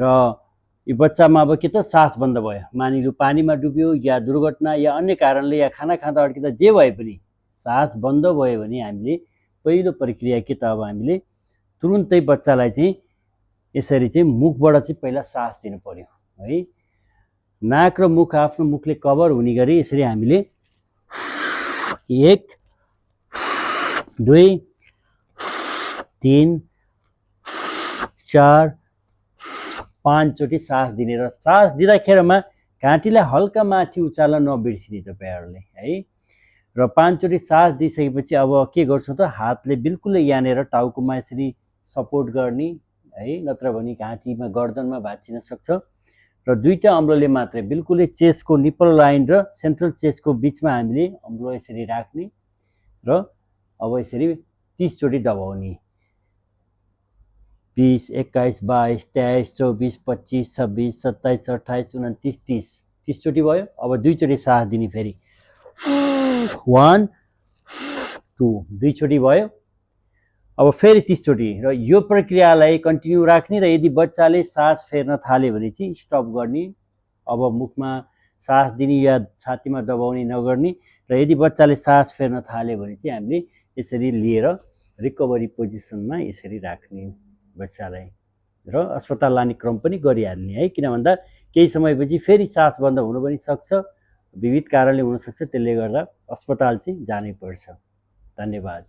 र यो बच्चामा अब के त सास बन्द भयो, मानिलु पानीमा डुब्यो या दुर्घटना या अन्य कारणले या खाना खाँदा अड्किँदा जे भए पनि सास बन्द भयो भने हामीले पहिलो प्रक्रिया के त अब हामीले तुरुन्तै बच्चालाई चाहिँ यसरी चाहिँ मुखबाट चाहिँ पहिला सास दिनु पर्यो है। नाक र मुख आफ्नो मुखले कभर हुने गरी यसरी हामीले 1 2 3 4 5 चोटि सास दिने र सास दिँदाखेरिमा घाँटीलाई हल्का माथि उचाल्न नबिर्सिने तपाईहरुले है। र 5 चोटि सास दिइसकेपछि अब के गर्छौं त हातले बिल्कुलै यानेर टाउकोमा यसरी सपोर्ट गर्ने है, नत्र भने घाँटीमा गर्दनमा भाँचिन सक्छ। र दुईटा अम्लोले मात्रै बिल्कुलै चेस्टको निपल लाइन र सेन्ट्रल चेस्टको बीचमा हामीले अम्लो यसरी राख्ने र अब यसरी 30 चोटि दबाउने। 20 21 22 23 24 25 26 27 28 29 30 चोटि भयो। अब दुई चोटि सास दिने फेरि 1 2 दुई चोटि भयो। अब फेरि 30 चोटि र यो प्रक्रियालाई कन्टिन्यू राख्ने र यदि बच्चाले सास फेर्न थाल्यो भने चाहिँ स्टप गर्ने। अब मुखमा सास दिने या छातीमा दबाउने नगर्ने र यदि बच्चाले सास फेर्न थाल्यो भने चाहिँ हामीले यसरी लिएर रिकभरी पोजिसनमा यसरी राख्ने बच्चालाई र अस्पताल लाने क्रम पनि गरिहाल्ने है। किन भन्दा केही समयपछि फेरि सास बन्द हुन पनि सक्छ, विविध कारणले हुन सक्छ, त्यसले गर्दा अस्पताल चाहिँ जानै पर्छ। धन्यवाद।